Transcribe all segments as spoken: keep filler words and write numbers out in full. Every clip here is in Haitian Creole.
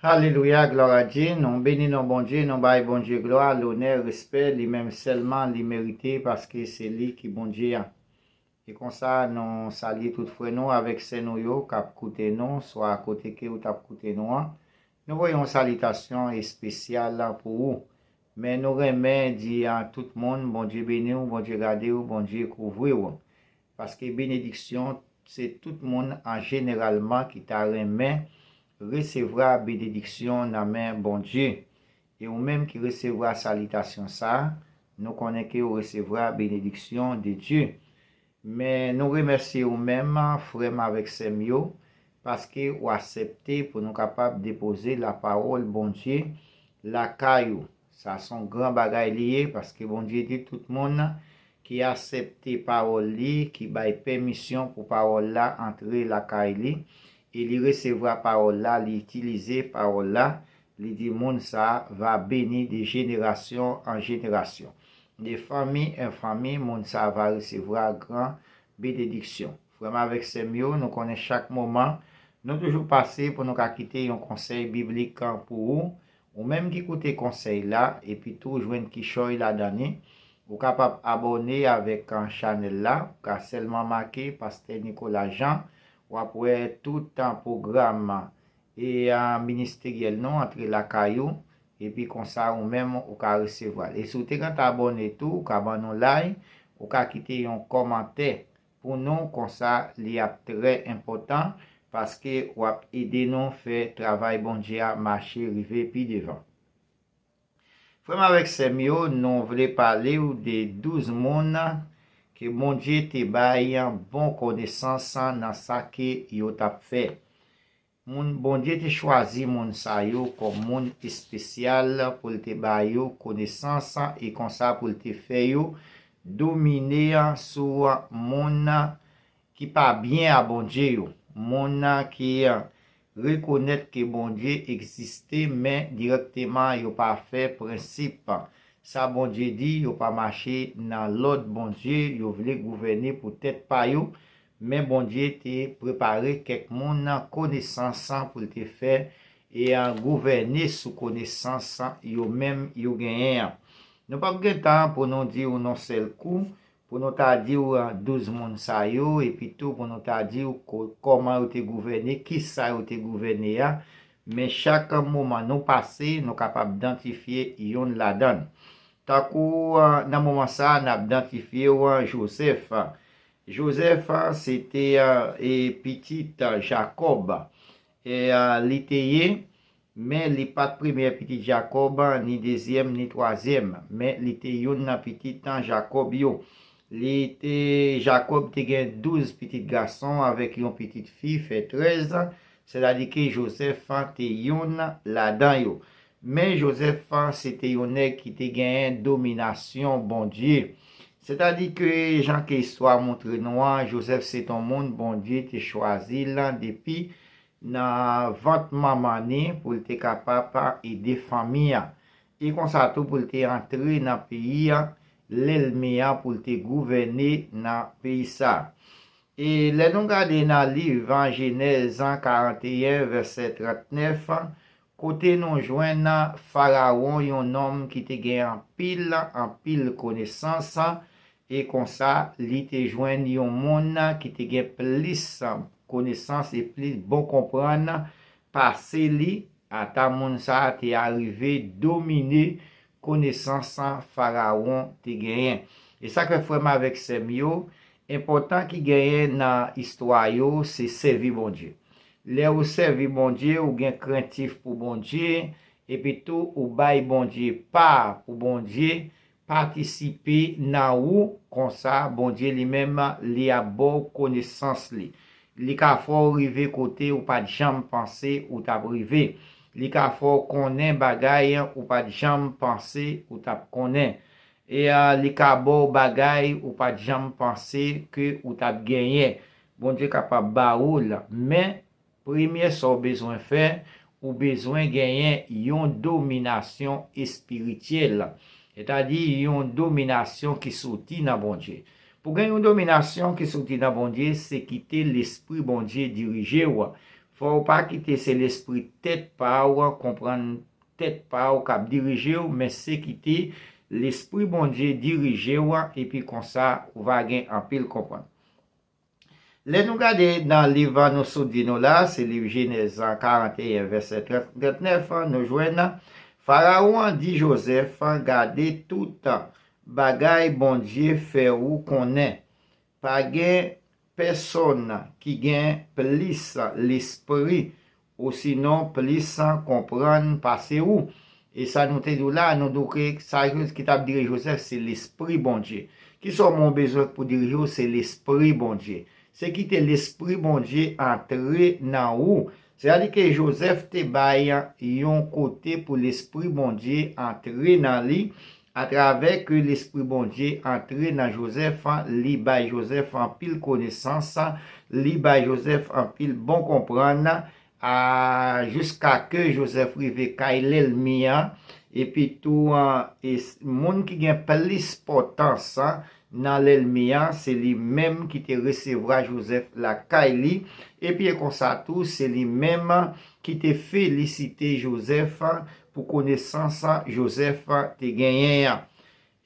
Alelouya, glwa a Dye. Nou beni non Bondye, nou bay Bondye glwa, lonè, respè, li menm sèlman li merite, paske se li ki Bondye a. E konsa, nou salye tout frè nou avèk sè nou yo k ap koute nou, swa kote ke ou t ap koute nou an. Nou voye yon salitasyon espesyal pou ou. Men nou renmen di a tout moun, Bondye beni w, Bondye gade w, Bondye kouvri w. Paske benediksyon, se tout moun an jeneralman ki ta renmen resevwa benediksyon nan men Bondye. E ou menm ki resevwa salitasyon sa a, nou konnen ke ou resevwa benediksyon de Dye. Men nou remèsye ou menm, frè m avèk sè m yo, paske ou aksepte pou nou kapab depoze lapawòl Bondye lakay ou. Sa se yon gran bagay li ye, paske Bondye di tout moun ki aksepte pawòl li, ki bay pèmisyon pou pawòl la antre lakay li, e li resevwa pawòl la, li itilize pawòl la, li di moun sa a va beni de jenerasyon an jenerasyon. De fanmi an fanmi, moun sa a va resevwa gran benediksyon. Frè m avèk sè m yo, nou konnen chak moman, nou toujou pase pou nou ka kite yon konsèy biblik pou ou. Ou menm ki koute konsèy la, epi tou ou jwenn kichòy ladan li, ou kapab abòne avèk, ah, chanèl la. Ou ka sèlman make Pastè Nicolas Jean, w ap wè tout, ah, pwogram, e, ah, ministeryèl nou antre lakay ou, epi konsa ou menm ou ka resevwa l. E si w te gentan abòne tou, ou ka ban nou like, ou ka kite yon kòmantè pou nou, konsa li ap trè enpòtan, paske w ap ede nou fè travay Bondye a mache rive pi devan. Frè m avèk sè m yo, nou vle pale w de douz moun ke Bondye te bay bon konesans nan sa ke yo t ap fè. Moun, Bondye te chwazi moun sa yo kòm moun espesyal pou l te ba yo konesans e konsa pou l te fè yo domine sou moun ki pa byen a Bondye yo. Moun ki rekonèt ke Bondye egziste, men dirèkteman yo pa fè prensip sa Bondye di, yo pa mache nan lòd Bondye, yo vle gouvène pou tèt pa yo, men Bondye te prepare kèk moun konesans pou l te fè e, ah, gouvène sou konesans yo menm yo genyen an. Nou p ap gen tan pou nou di w nan sèl kou, pou nou ta di w, ah, douz moun sa yo, epi tou pou nou ta di w ko-, kòman yo te gouvène, kisa yo te gouvène a, men chak moman nou pase, nou kapab idantifye yonn ladan l. Tankou, ah, nan moman sa a, n ap idantifye w, ah, Jozèf. Jozèf, ah, se te, ah, e, pitit, ah, Jakòb. E, ah, li te ye, men li pa t premyè pitit Jakòb, ni dezyèm, ni twazyèm, men li te youn nan pitit Jakòb yo. Li te, Jakòb te gen douz pitit gason avèk yon pitit fi, fè trèz, sètadi ke Jozèf te youn ladan yo. Men Jozèf se te yon nèg ki te genyen dominasyon Bondye. Sètadi ke, jan ke istwa montre nou an, Jozèf se t on moun Bondye te chwazi l depi nan vant manman ni pou l te kapab ede fanmi an. E konsa tou pou l te antre nan peyi an, lènmi an pou l te gouvène nan peyi sa. E lè nou gade nan liv an Jenèz an karanteyen, vèsè trannèf, kote nou jwenn Farawon, yon nonm ki te gen anpil, anpil konesans, e konsa, li te jwenn yon moun ki te gen plis konesans e plis bon konprann pase li, ata moun sa a te arive domine konesans Farawon te genyen. E sa k fè, frè m avèk sè m yo, enpòtan ki genyen nan istwa yo, se sèvi Bondye. Lè ou sèvi Bondye, ou gen krentif pou Bondye, epi tou ou bay Bondye pa pou Bondye patisipe nan ou, konsa Bondye li menm li ap ba w konesans li. Li ka fè w rive kote ou pa t janm panse ou t ap rive. Li ka fè w konnen bagay ou pa t janm panse ou t ap konnen. E, ah, li ka ba w bagay ou pa t janm panse ke ou t ap genyen. Bondye kapab ba ou l, men premye sa w bezwen fè, ou bezwen genyen yon dominasyon espirityèl, sètadi yon dominasyon ki soti nan Bondye. Pou gen yon dominasyon ki soti nan Bondye, se kite Lespri Bondye dirije w. Fò w pa kite se lespri tèt pa w, konprann tèt pa w k ap dirije w, men se kite Lespri Bondye dirije w, epi konsa ou va gen anpil konprann. Lè nou gade nan liv nou sot di nou la, se liv Jenèz karanteyen, vèsè trant, trantnèf, nou jwenn Farawon di Jozèf, gade tout bagay Bondye fè ou konnen. Pa gen pèsonn ki gen plis lespri osinon plis konprann pase ou. E sa nou te di w la, nou di w ke sa ki t ap dirije Jozèf, se Lespri Bondye. Kisa w bezwen pou dirije w? Se Lespri Bondye. Se kite Lespri Bondye antre nan ou. Sètadi ke Jozèf te bay yon kote pou Lespri Bondye antre nan li, atravè ke Lespri Bondye antre nan Jozèf, li bay Jozèf anpil konesans, li bay Jozèf anpil bon konprann, a, jiska ke Jozèf rive kay lènmi an, epi tou, an, e s-, moun ki gen plis pòtans, an, nan lènmi an, se li menm ki te resevwa Jozèf lakay li, epi e konsa tou, se li menm ki te felisite Jozèf pou konesans Jozèf te genyen an.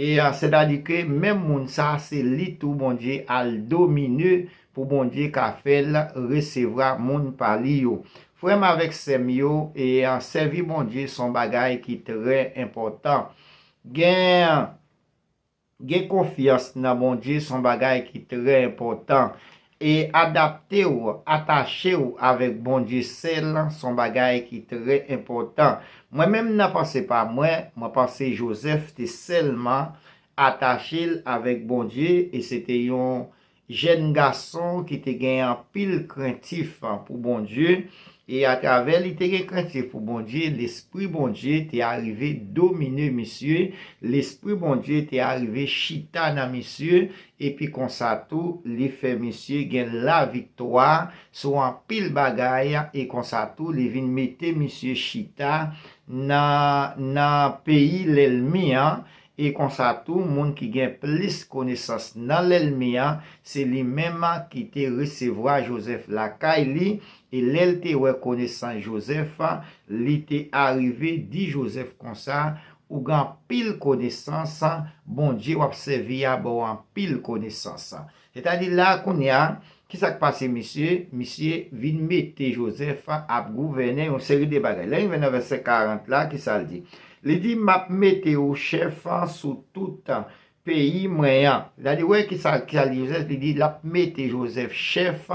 E, a, sètadi ke menm moun sa, se li tou Bondye al domine pou Bondye ka fè l resevwa moun pa li yo. Frè m avèk sè m yo, e, a, sèvi Bondye se yon bagay ki trè enpòtan. Gen, gen konfyans nan Bondye se yon bagay ki trè enpòtan. E adapte w, atache w avèk Bondye sèl, se yon bagay ki trè enpòtan. Mwen menm nan panse pa mwen, mwen panse Jozèf te sèlman atache l avèk Bondye, e se te yon jèn gason ki te gen anpil krentif pou Bondye, e atravè li te gen krentif pou Bondye, Lespri Bondye te arive domine misye, Lespri Bondye te arive chita nan misye, epi konsa tou, li fè misye gen laviktwa sou anpil bagay, e konsa tou, li vin mete misye chita nan, nan peyi lènmi an, e konsa tou, moun ki gen plis konesans nan lènmi an, se li menm ki te resevwa Jozèf lakay li, e lè l te wè konesans Jozèf, li te arive di Jozèf konsa, ou gen anpil konesans, Bondye w ap sèvi a ba w anpil konesans. Sètadi la, kounye a, kisa k pase misye? Misye vin mete Jozèf ap gouvène yon seri de bagay. Lè n rive nan vèsè karant la, kisa l di? Li di, "M ap mete w chèf sou tout peyi mwen an." Sètadi, wè kisa, kisa l di Jozèf? Li di, l ap mete Jozèf chèf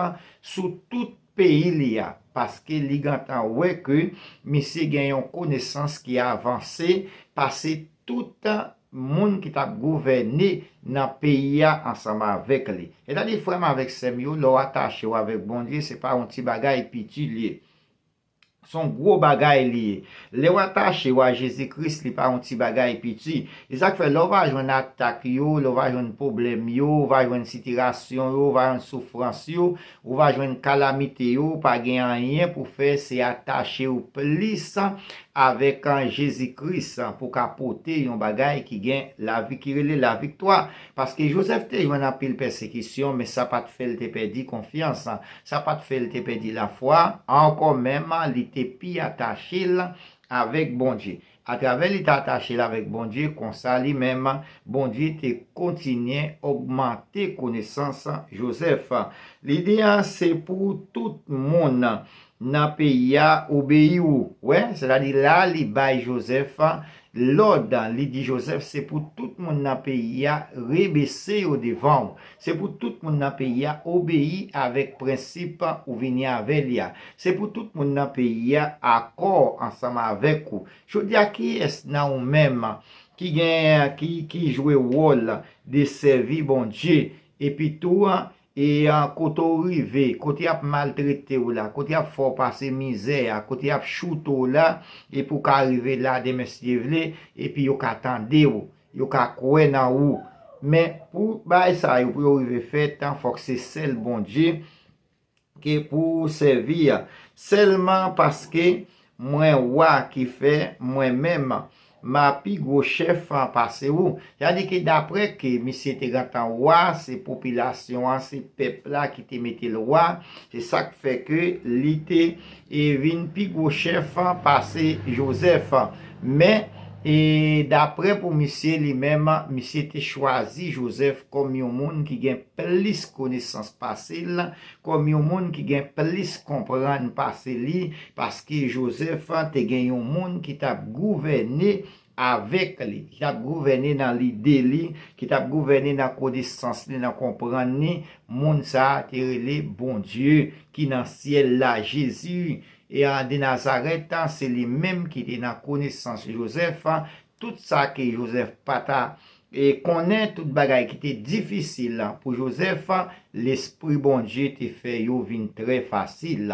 sou tout peyi li a, paske li gentan wè ke misye gen yon konesans ki avanse pase tout moun ki t ap gouvène nan peyi a ansanm avèk li. Sètadi, frè m avèk sè m yo, lè w atache w avèk Bondye, se pa yon ti bagay piti li ye. Se yon gwo bagay li ye. Lè w atache w a Jezi Kris, li pa yon ti bagay piti. E sa k fè, lè w va jwenn atak yo, lè w va jwenn pwoblèm yo, w va jwenn sitirasyon yo, w va jwenn soufrans yo, ou va jwenn kalamite yo, ou pa gen anyen pou fè, se atache w plis avèk, an, Jezi Kris pou ka pote yon bagay ki gen lavi, ki rele laviktwa. Paske Jozèf te jwenn anpil pèsekisyon, men sa pa t fè l te pèdi konfyans, sa pa t fè l te pèdi lafwa, ankò menm, li te pi atache l avèk Bondye. Atravè li te atache l avèk Bondye, konsa li menm, Bondye te kontinye ogmante konesans Jozèf. Li di, an, se pou tout moun nan peyi a obeyi w. Wè, sètadi la, li bay Jozèf lòd, li di Jozèf, se pou tout moun nan peyi a rebese yo devan w. Se pou tout moun nan peyi a obeyi avèk prensip ou vini avè li a. Se pou tout moun nan peyi a akò ansanm avèk ou. Jodi a, kiyès nan ou menm ki gen, ki, ki jwe wòl de sèvi Bondye, epi tou, e, a, kote w rive, kote y ap maltrete w la, kote y ap fè w pase mizè a, kote y ap choute w la, epi w ka rive la demen si Dye vle, epi yo ka tande w, yo ka kwè nan ou. Men pou bagay sa yo, pou yo rive fèt, fòk se sèl Bondye ke pou w sèvi a. Sèlman paske mwen wa ki fè mwen menm, m a pi gwo chèf pase ou. Sa di ke daprè ke misye te gentan wa, se popilasyon an, se pèp la ki te mete l wa, se sa k fè ke li te e vin pi gwo chèf pase Jozèf. Men, e daprè pou misye li menm, misye te chwazi Jozèf kòm yon moun ki gen plis konesans pase l, kòm yon moun ki gen plis konprann pase li, paske Jozèf te gen yon moun ki t ap gouvène avèk li, ki t ap gouvène nan lide li, ki t ap gouvène nan konesans li, nan konprann li. Moun sa a te rele Bondye ki nan syèl la, Jezi e a de Nazarèt, se li menm ki te nan konesans Jozèf. Tout sa ke Jozèf pa ta e konnen, tout bagay ki te difisil pou Jozèf, Lespri Bondye te fè yo vin trè fasil.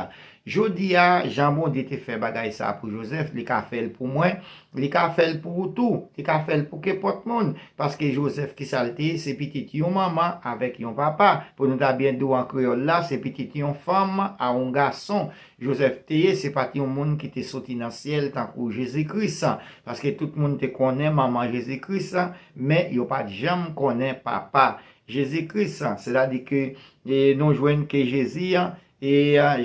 Jodi a, jan Bondye te fè bagay sa pou Jozèf, li ka fè l pou mwen, li ka fè l pou ou tou, li ka fè l pou kenpòt moun, paske Jozèf, ki sa l te ye? Se pitit yon manman avèk yon papa. Pou nou ta byen di w an kreyòl la, se pitit yon fanm a yon gason. Jozèf te ye, se pa t yon moun ki te soti nan syèl tankou Jezi Kris, paske tout moun te konnen manman Jezi Kris, men yo pa t janm konnen papa Jezi Kris. Sètadi ke e nou jwenn ke Jezi, e,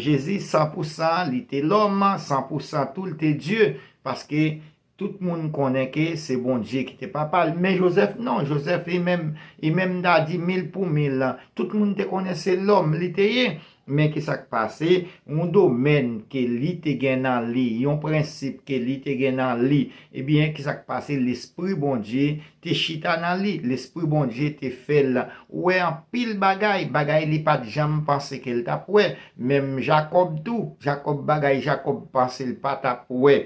Jezi san pou san li te lòm, san pou san tou li te Dye, paske tout moun konnen ke se Bondye ki te papa l. Men Jozèf non, Jozèf li menm, li menm ta di mil pou mil, tout moun te konnen se lòm li te ye. Men ki sa k pase? Yon domèn ke li te gen nan li, yon prensip ke li te gen nan li, ebyen, ki sa k pase? Lespri Bondye te chita nan li. Lespri Bondye te fè l wè anpil bagay, bagay li pa t janm panse ke l t ap wè. Menm Jakòb tou, Jakòb, bagay Jakòb panse l pa t ap wè.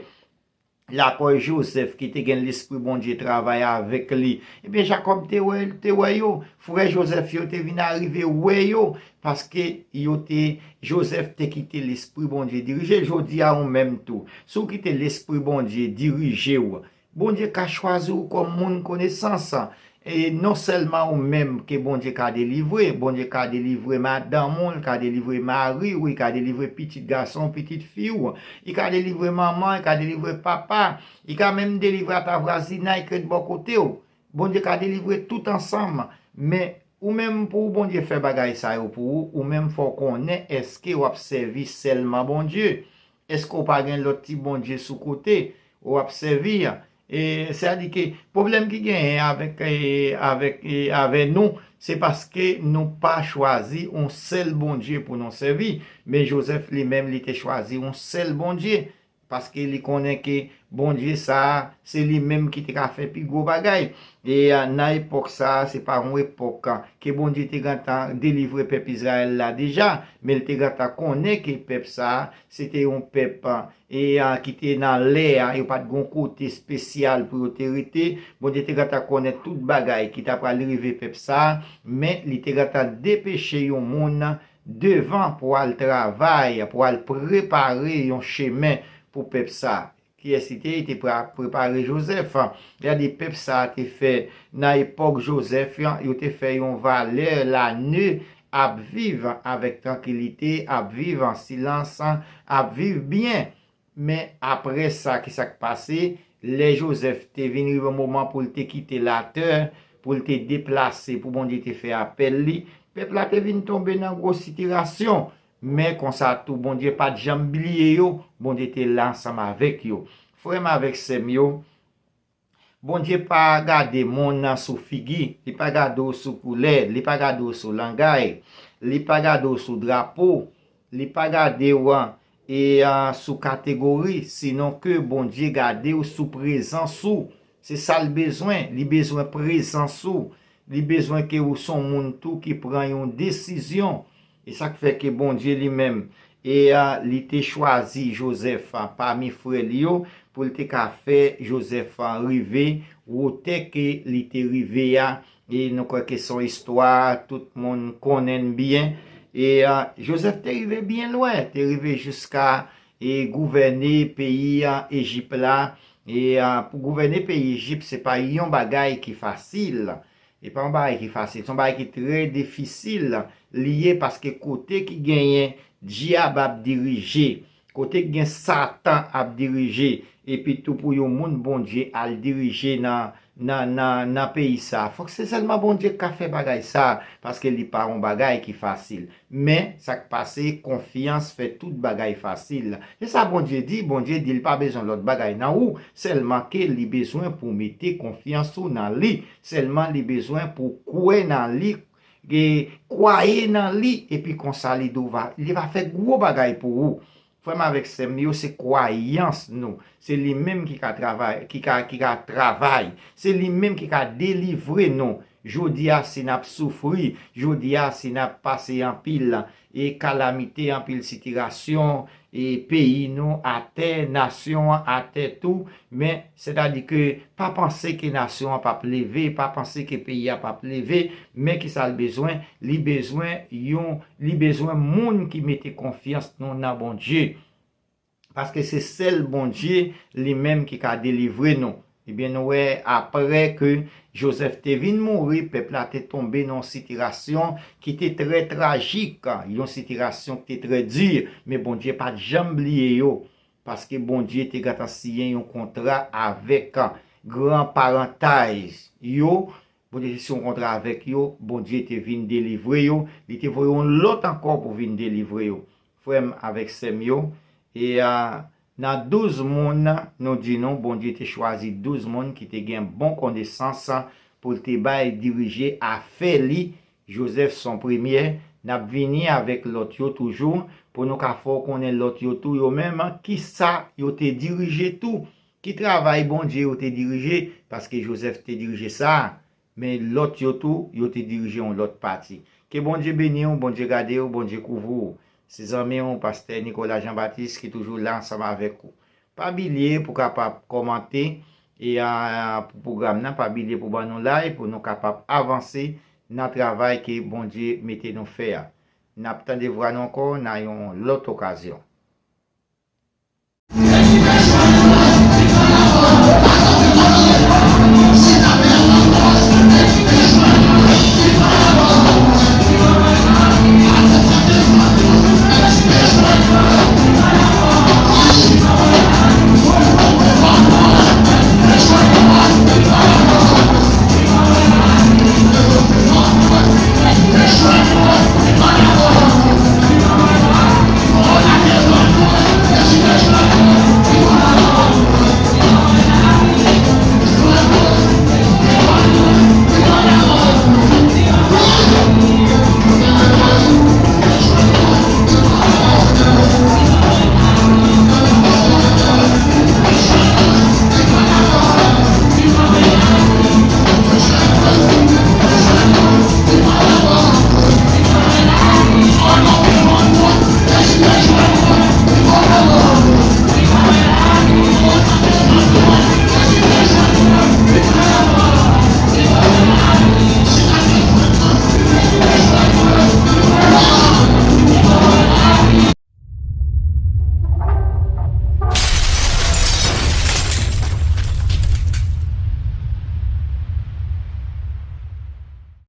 Lakòz Jozèf ki te gen Lespri Bondye travay avèk li. Ebyen, Jakòb te wè, te wè yo. Frè Jozèf yo te vin arive wè yo, paske yo te, Jozèf te kite Lespri Bondye dirije l. Jodi a, ou menm tou, si w kite Lespri Bondye dirije w, Bondye ka chwazi w kòm moun konesans. E non sèlman ou menm ke Bondye ka delivre, Bondye ka delivre madanm ou, li ka delivre mari w, li ka delivre pitit gason w, pitit fi w, li ka delivre manman, li ka delivre papa, li ka menm delivre ata vwazinay ki ret bò kote w. Bondye ka delivre tout ansanm. Men ou menm, pou Bondye fè bagay sa yo pou ou, ou menm fò w konnen èske w ap sèvi sèlman Bondye. Èske w pa gen lòt ti bondye sou kote w ap sèvi a? E, sètadi ke pwoblèm ki genyen avèk, e, avèk, e, avè nou, se paske nou pa chwazi yon sèl Bondye pou nou sèvi. Men Jozèf li menm, li te chwazi yon sèl Bondye, paske li konnen ke Bondye sa a, se li menm ki te ka fè pi gwo bagay. E, a, nan epòk sa a, se pa yon epòk, a, ke Bondye te gentan delivre pèp Izrayèl la deja, men li te gentan konnen ke pèp sa a, se te yon pèp, a, e, a, ki te nan lè a, yo pa t gen yon kote espesyal pou yo te rete. Bondye te gentan konnen tout bagay ki ta pral rive pèp sa a, men li te gentan depeche yon moun devan pou al travay, pou al prepare yon chemen pou pèp sa a. Kiyès li te ye? Li te pre-, prepare Jozèf. Gade, pèp sa a te fè, nan epòk Jozèf, yo te fè yon valè, lane, ap viv avèk trankilite, ap viv an silans, ap viv byen. Men apre sa, ki sa k pase? Lè Jozèf te vin rive yon moman pou l te kite latè, pou l te deplase, pou Bondye te fè apèl li, pèp la te vin tonbe nan gwo sitirasyon. Men konsa tou, Bondye pa t janm bliye yo, Bondye te la ansanm avèk yo. Frè m avèk sè m yo, Bondye pa gade moun nan sou figi, li pa gade w sou koulè, li pa gade w sou langay, li pa gade w sou drapo, li pa gade w, e, a, sou kategori, sinon ke Bondye gade w sou prezans ou. Se sa l bezwen, li bezwen prezans ou, li bezwen ke ou se yon moun tou ki pran yon desizyon. E sa k fè ke Bondye li menm, e, a, li te chwazi Jozèf, a, pami frè li yo, pou l te ka fè Jozèf, a, rive wotè ke li te rive a. E nou kwè ke se yon istwa tout moun konnen l byen. E, a, Jozèf te rive byen lwen, te rive jiska, e, gouvène peyi, a, Ejip la. E, a, pou gouvène peyi Ejip, se pa yon bagay ki fasil. E pa yon bagay ki fasil, se yon bagay ki trè difisil li ye, paske kote ki genyen dyab ap dirije, kote ki gen Satan ap dirije, Epi tou pou yon moun Bondye al dirije nan, nan, nan, nan peyi sa, fòk se sèlman Bondye k ka fè bagay sa, paske li pa yon bagay ki fasil. Men, sa k pase, konfyans fè tout bagay fasil. Se sa Bondye di, Bondye di l pa bezwen lòt bagay nan ou, sèlman ke li bezwen pou mete konfyans ou nan li, sèlman li bezwen pou kwè nan li, e kwaye nan li, epi konsa li do va, li va fè gwo bagay pou ou. Frè m avèk sè m yo, se kwayans nou. Se li menm ki ka travay, ki ka, ki ka travay. Se li menm ki ka delivre nou. Jodi a, si n ap soufri, jodi a, si n ap pase anpil e kalamite, anpil sitirasyon, e peyi nou atè, nasyon an atè tou, men sètadi ke pa panse ke nasyon an p ap leve, pa panse ke peyi a p ap leve, men ki sa l bezwen? Li bezwen yon, li bezwen moun ki mete konfyans nou nan Bondye. Paske se sèl Bondye li menm ki ka delivre nou. Ebyen, nou wè, apre ke Jozèf te vin mouri, pèp la te tonbe nan yon sitirasyon ki te trè trajik, yon sitirasyon ki te trè di, men Bondye pa t janm bliye yo, paske Bondye te gentan siyen yon kontra avèk gran parantaj yo. Bondye te siyen yon kontra avèk yo, Bondye te vin delivre yo, li te voye yon lòt ankò pou vin delivre yo. Frè m avèk sè m yo, e a, nan douz moun, nou di nou, Bondye te chwazi douz moun ki te gen bon konesans pou l te bay dirije afè li. Jozèf se yon premye, n ap vini avèk lòt yo toujou, pou nou ka fè w konnen lòt yo tou, yo menm, ki sa yo te dirije tou, ki travay Bondye yo te dirije, paske Jozèf te dirije sa, men lòt yo tou, yo te dirije yon lòt pati. Ke Bondye beni w, Bondye gade w, Bondye kouvri w. Se zanmi w, pastè Nicolas Jean Baptiste, ki toujou la ansanm avèk ou. Pa bliye pou kapab kòmante e a, pou pwogram nan, pa bliye pou ban nou like, pou nou kapab avanse nan travay ke Bondye mete nou fè a. N ap tande vwa nou ankò nan yon lòt okazyon.